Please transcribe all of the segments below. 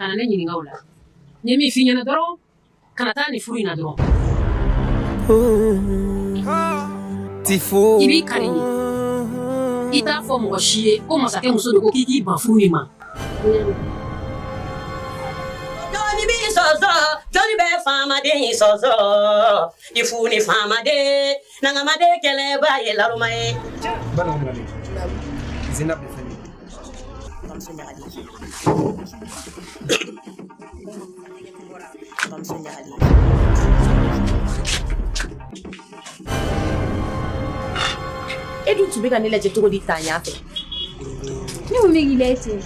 Kana ne ɲininka o la. N ye min f'i ɲɛna dɔrɔn, kana taa nin furu in na dɔrɔn. Tifo. I b'i kali n ye. I t'a fɔ mɔgɔ si ye ko masakɛ muso de ko k'i k'i ban furu nin ma. Jɔnni b'i sɔsɔ, jɔnni bɛ faamaden sɔsɔ, i fu ni faamaden, nangamaden kɛlɛba ye laloma ye. Bana ɲininkali. Zinab de filɛ nin ye. Bamuso ɲagali. Bamuso ɲagali. E dun tun bɛ ka ne lajɛ cogo di tan yan fɛ? Ne kun bɛ k'i lajɛ ten.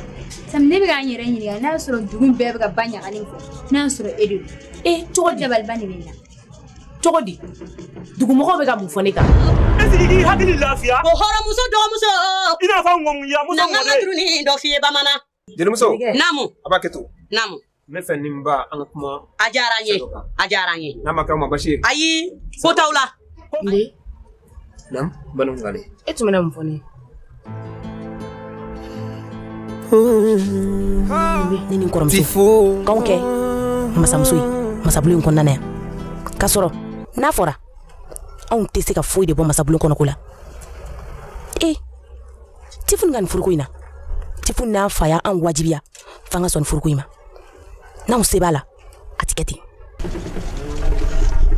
Sami ne bɛ ka n yɛrɛ ɲininka n'a y'a sɔrɔ dugu bɛɛ bɛ ka ba ɲagali fɔ n'a y'a sɔrɔ e de don. E cogo di? Dabaliban de bɛ n na. Cogo di? Dugumɔgɔw bɛ ka mun fɔ ne kan? Est-ce que k'i hakili lafiya? Ko hɔrɔnmuso dɔgɔmuso. I n'a fɔ ŋɔŋuyamuso Na n ka mɔden. durunin dɔ f'i ye bamanan. Jelimuso. Naamu. A b'a kɛ to. Naamu. N bɛ fɛ ni n ba an ka kuma. A diyara n ye. A diyara n ye. N'a ma kɛ aw ma basi ye. Ayi, ko t'aw la. Ne. Naamu, Bana ɲininkali. E tun bɛna mun fɔ ne ye? Ne ni n kɔrɔmuso k'anw kɛ masamuso ye masabulon in kɔnɔna na yan k'a sɔrɔ n'a fɔra anw tɛ se ka foyi de bɔ masabulon kɔnɔko la. E Tifuni ka nin furuko in na, Tifuni n'a fa y'an wajibiya f'an ka sɔn nin furuko in ma. N'anw se b'a la, a ti kɛ ten.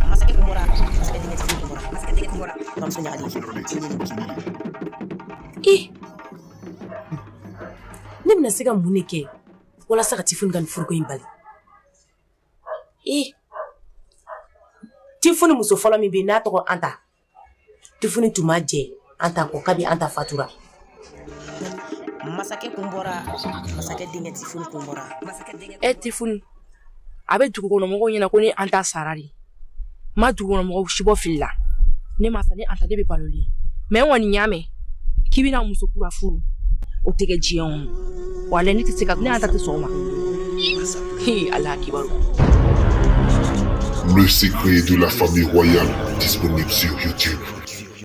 Masakɛ kun bɔra, masakɛ denkɛ Tifuni kun bɔra, masakɛ denkɛ kun bɔra, bamuso ɲagali. E ne bɛna se ka mun de kɛ walasa ka Tifuni ka nin furuko in bali? E Tifuni muso fɔlɔ min bɛ yen n'a tɔgɔ Anta, Tifuni tun ma jɛ Anta kɔ kabi Anta fatura. Masakɛ kun bɔra, masakɛ denkɛ Tifuni kun bɔra. E Tifuni, a bɛ dugukɔnɔmɔgɔw ɲɛna ko ne Anta sara de. N ma dugukɔnɔmɔgɔw si bɔ fili la. Ne ma sa, ne Anta de bɛ balolen. Mais n kɔni y'a mɛn k'i bɛna muso kura furu. O tɛ kɛ diɲɛ kɔnɔ. Walayi ne tɛ se ka, ne Anta tɛ sɔn o ma. Hi, Ala kibaru. Le secret de la famille royale, disponible sur YouTube.